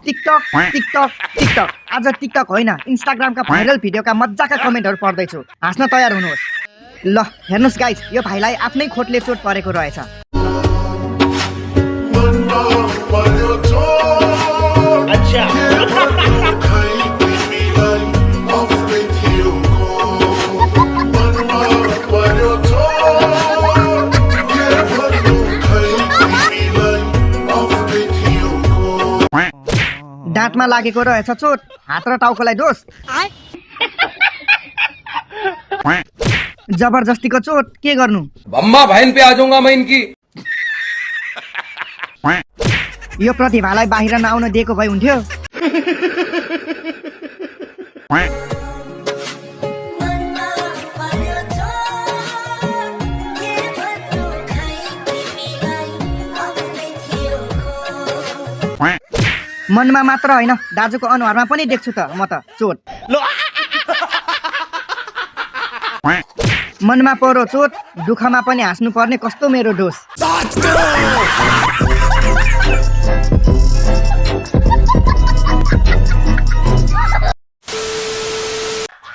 TikTok TikTok TikTok आज TikTok होइन इन्स्टाग्रामका viral भिडियोका मजाका कमेन्टहरू पढ्दैछु। हाँस्न तयार हुनुहोस्। ल हेर्नुहोस् गाइज, यो भाइलाई आफ्नै खोटले चोट परेको रहेछ। दाँतमा लागेको रहेछ चोट, हात र टाउकोलाई दोष। जबरजस्तीको चोट, के गर्नु? बम्मा बहन पे आ जाऊंगा मैं इनकी। यो प्रतिभालाई बाहिर नआउन दिएको भए हुन्थ्यो। मनमा मात्र होइन, दाजुको अनुहारमा पनि देख्छु त म त चोट। मनमा परो चोट, दुःखमा पनि हाँस्नु पर्ने कस्तो मेरो दोष।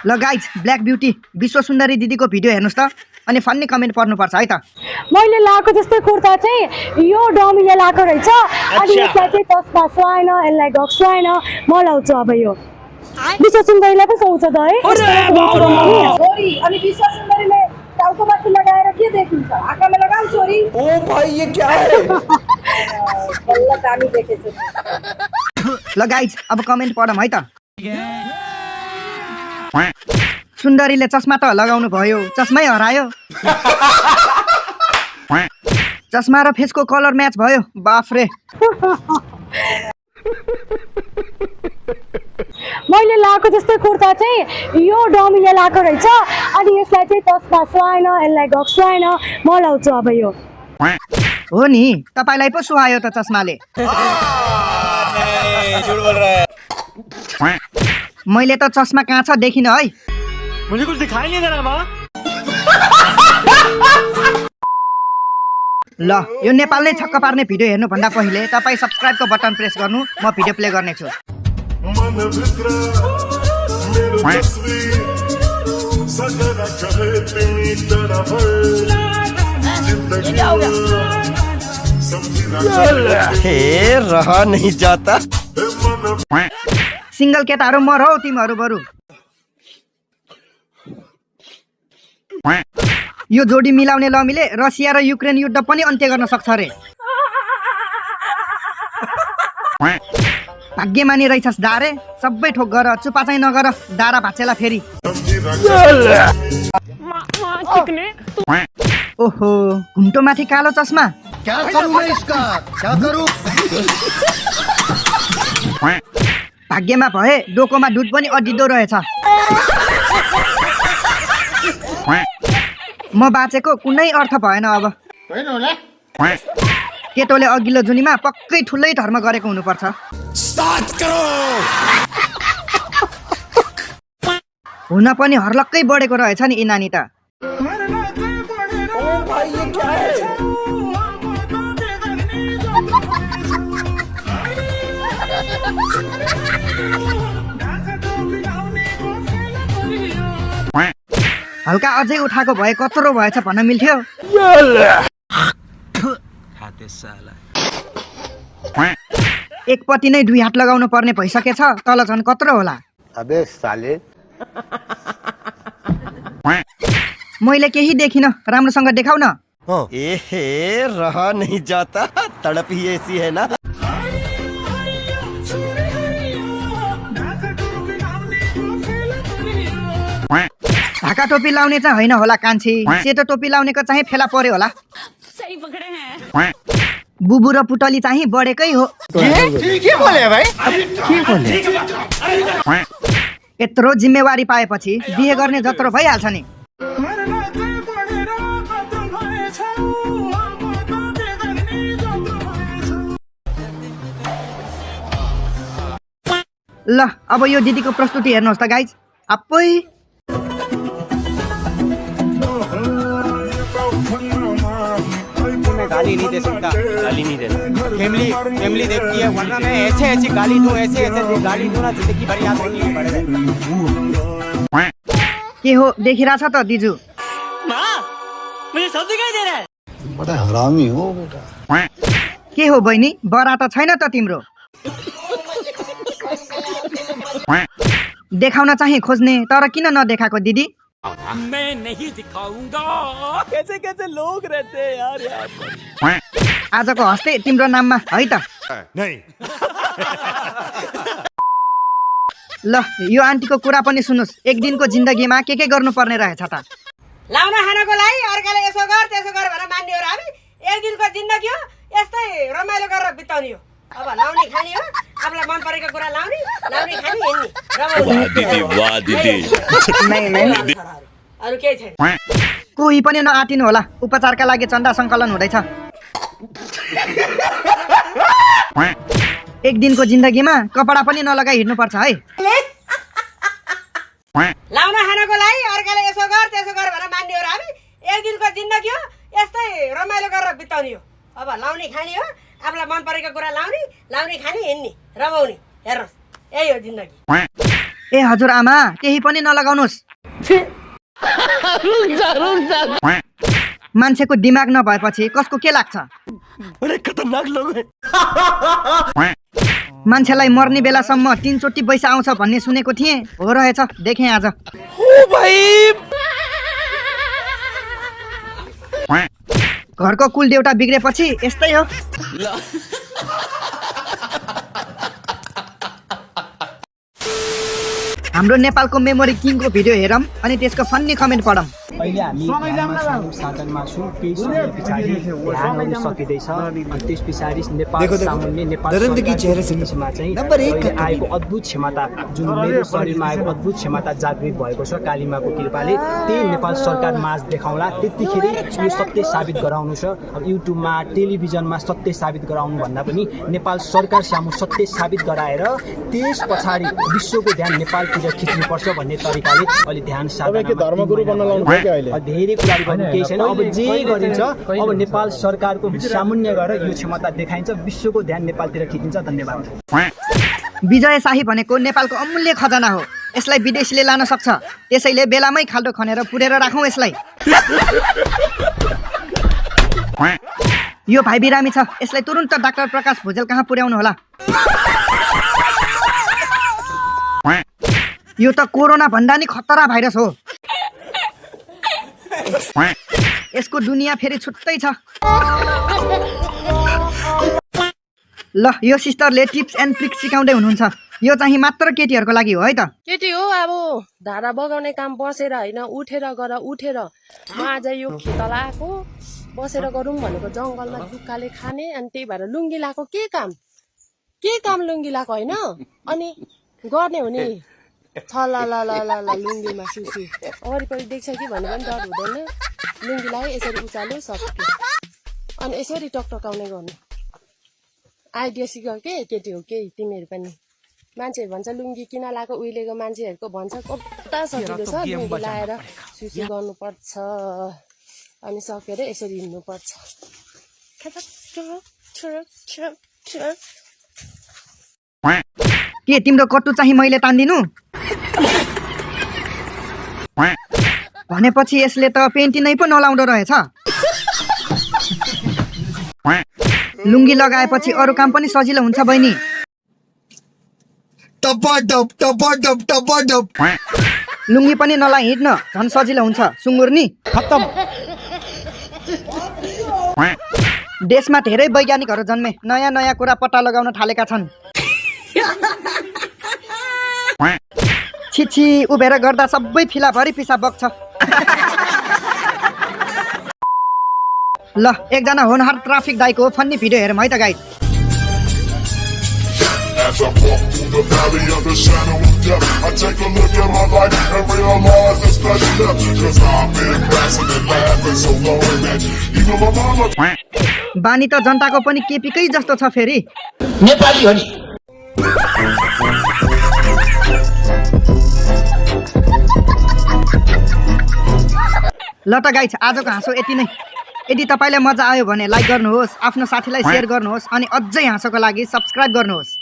ल गाइज, ब्ल्याक ब्युटी विश्व सुन्दरी दिदीको भिडियो हेर्नुहोस् त, अनि फन्नी कमेन्ट पढ्नुपर्छ है त। मैले लाएको जस्तै कुर्ता चाहिँ यो डमीले लाएको रहेछ, अनि यसलाई चाहिँ तस्मा सुहाएन, यसलाई ढक सुहाएन, म लाउँछु अब यो। विश्व सुन्दरीलाई पनि सुहाउँछ त है। अनि विश्व सुन्दरीले टाउकोमाथि लगाएर के देखिन्छ? आँखामा लगाऊ छोरी। ओ भाइ ये क्या है? बल्ल दामी देखेछु। ल गाइज, अब कमेन्ट पढौँ है त। सुन्दरीले चस्मा त लगाउनु भयो, चस्मै हरायो। चस्मा र फेसको कलर म्याच भयो, बाफरे। मैले लाएको जस्तै कुर्ता चाहिँ यो डमीले लाएको रहेछ, अनि यसलाई चाहिँ तस्मा सुहाएन, यसलाई ढक सुहाएन, म लाउँछु अब यो। हो नि, तपाईलाई पो सुहायो त चस्माले। मैले त चस्मा कहाँ छ देखिन है। मुझे कुछ दिखाई नहीं दे रहा माँ। ल यो नेपालले छक्क पार्ने भिडियो हेर्नु भन्दा पहिले तपाईँ सब्स्क्राइबको बटन प्रेस गर्नु, म भिडियो प्ले गर्नेछु। रहा नहीं जाता। सिंगल केटाहरू मरौ तिमीहरू बरु। यो जोडी मिलाउने लमीले रसिया र युक्रेन युद्ध पनि अन्त्य गर्न सक्छ रे। भाग्यमानी रहेछस् दारे, सबै ठोक गर, चुपा चाहिँ नगर, दारा भाँचेला फेरि। ओहो, घुम्टो माथि कालो चस्मा। क्या करूं मैं इसका? क्या करूं? भाग्यमा भए डोकोमा दुध पनि अडिदो रहेछ। म बाँचेको कुनै अर्थ भएन अब। केटोले अघिल्लो जुनीमा पक्कै ठुलै धर्म गरेको हुनुपर्छ। हुन पनि हर्लक्कै बढेको रहेछ नि यी नानी त। हल्का अझै उठाएको भए कत्रो भएछ भन्न मिल्थ्यो। एकपट्टि नै 2 हात लगाउनु पर्ने भइसकेछ, तल झन् कत्रो होला। अबे साले। मैले केही देखिन, राम्रोसँग देखाउ न। एहे रहा नहीं जाता, तड़प ही ऐसी है ना। ढाका टोपी लाउने चाहिँ होइन होला कान्छी, सेतो टोपी लाउनेको चाहिँ फेला पर्यो होला। सही पकड़े हैं। बुबु र पुटली चाहिँ बढेकै हो। के बोले भाइ? यत्रो जिम्मेवारी पाएपछि बिहे गर्ने जत्रो भइहाल्छ नि। ल अब यो दिदीको प्रस्तुति हेर्नुहोस् त गाइज। आप्पै गाली नहीं दे सकता, गाली नहीं दे सकता। फैमिली देखती है, वरना मैं ऐसे ऐसे गाली दूं, ऐसे ऐसे गाली दूं ना, जिंदगी भर याद रखनी पड़ेगा। के हो देखिरहेछ त दिजु? माँ मुझे सब दिखाई दे रहा है। बड़ा हरामी हो बेटा। के हो बहिनी, बरा त छैन त तिम्रो? देखाउन चाहिँ खोज्ने, तर किन नदेखाएको दिदी? मैं नहीं दिखाऊंगा। कैसे कैसे लोग रहते हैं यार यहाँ पर। आजको हस्ते तिम्रो नाममा है त? नहीं। ल यो आन्टीको कुरा पनि सुन्नुस्, एक दिनको जिन्दगीमा के गर्नुपर्ने रहेछ त? लाउन खानको लागि अर्काले यसो गर त्यसो गर भनेर मान्ने हो र हामी? एक दिनको जिन्दगी हो, यस्तै रमाइलो गरेर बिताउने हो। अब लाउने खाने हो, आफूलाई मन परेको कुरा लाउने खाने हिँड्ने। अरू केही छैन। कोही पनि नआटिनु होला, उपचारका लागि चन्दा सङ्कलन हुँदैछ। एक दिनको जिन्दगीमा कपडा पनि नलगाई हिँड्नुपर्छ है। लाउन खानको लागि अर्काले यसो गर त्यसो गर भनेर मान्ने हो र हामी? एक दिनको जिन्दगी हो, यस्तै रमाइलो गरेर बिताउने हो। अब लाउने खाने हो, आफूलाई मन परेको कुरा लाउने खाने हिँड्ने रमाउने। हेर्नुहोस्, यही हो जिन्दगी। ए हजुर आमा, केही पनि नलगाउनुहोस्। मान्छेको दिमाग नभएपछि कसको के लाग्छ? खतरनाक लोग हैं। मान्छेलाई मर्ने बेलासम्म 3 चोटि पैसा आउँछ भन्ने सुनेको थिएँ, हो रहेछ, देखेँ आज। घरको कुल देउटा बिग्रेपछि यस्तै हो। हाम्रो नेपालको मेमोरी किङको भिडियो हेरौँ अनि त्यसको फन्नी कमेन्ट पढौँ। अहिले हामी साधनमा छौँ, केही समय पछाडि ध्यानहरू सकिँदैछ। त्यस पछाडि नेपाल सामुन्ने नेपाल सरकारमा चाहिँ आएको अद्भुत क्षमता, जुन मेरो शरीरमा आएको अद्भुत क्षमता जागृत भएको छ कालीमाको कृपाले, त्यही नेपाल सरकार माझ देखाउला। त्यतिखेर यो सत्य साबित गराउनु छ। अब युट्युबमा टेलिभिजनमा सत्य साबित गराउनु भन्दा पनि नेपाल सरकार सामु सत्य साबित गराएर त्यस पछाडि विश्वको ध्यान नेपालतिर खिच्नुपर्छ भन्ने तरिकाले अहिले ध्यान धेरै कुराहरू गर्नु केही छैन। अब जे गरिन्छ, अब नेपाल सरकारको सामुन्य गरेर यो क्षमता देखाइन्छ, विश्वको ध्यान नेपालतिर खिचिन्छ। धन्यवाद। विजय शाही भनेको नेपालको अमूल्य खजाना हो, यसलाई विदेशीले लान सक्छ। त्यसैले बेलामै खाल्डो खनेर पुरेर राखौँ यसलाई। यो भाइ बिरामी छ, यसलाई तुरुन्त डाक्टर प्रकाश भुजेल कहाँ पुर्याउनु होला। यो त कोरोना भन्दा नि खतरा भाइरस हो। यसको दुनियाँ फेरि छुट्टै छ। ल यो सिस्टरले टिप्स एन्ड ट्रिक्स सिकाउँदै हुनुहुन्छ। यो चाहिँ मात्र केटीहरूको लागि हो है त? केटी हो, अब धारा बगाउने काम बसेर होइन, उठेर गर। उठेर म आज यो खेतला आएको बसेर गरौँ भनेको, जङ्गलमा जुक्काले खाने, अनि त्यही भएर लुङ्गी लाएको। के काम लुङ्गी लाएको होइन, अनि गर्ने हो नि। ल लुङ्गीमा सुसु वरिपरि देख्छ कि भने पनि डर हुँदैन। लुङ्गी लगायो, यसरी उचाल्यो, सक्यो। अनि यसरी टकटकाउने गर्नु। आइडिया सिक के केटी हो केही तिमीहरू पनि। मान्छेहरू भन्छ लुङ्गी किन लगाएको, उहिलेको मान्छेहरूको भन्छ कता सजिलो छ, लुङ्गी लगाएर सुसु गर्नुपर्छ, अनि सकेर यसरी हिँड्नुपर्छ। के तिम्रो कट्टु चाहिँ मैले तान्दिनु? भनेपछि यसले त पेन्टी नै पो नलाउँदो रहेछ। लुङ्गी लगाएपछि अरू काम पनि सजिलो हुन्छ बहिनी। लुङ्गी पनि नलाइ हिँड्न झन् सजिलो हुन्छ। सुँगुर्नी खत्तम। देशमा धेरै वैज्ञानिकहरू जन्मे, नयाँ नयाँ कुरा पत्ता लगाउन थालेका छन्। छिछि उभेर गर्दा सबै फिलाभरि पिसाब बग्छ। ल एकजना होनहार ट्राफिक दाइको फन्नी भिडियो हेरौँ है त guide. As I walk through the valley of the shadow of death, I take a look at my life and realize there's nothing left. 'Cause I've been blasting and laughing so long that even my mama. बानी त जनताको पनि केपीकै जस्तो छ फेरि। नेपाली हो नि। ल त गाइज आजको हाँसो यति नै। यदि तपाईँलाई मजा आयो भने लाइक गर्नुहोस् आफ्नो साथीलाई सेयर गर्नुहोस् अनि अझै हाँसोको लागि सब्स्क्राइब गर्नुहोस्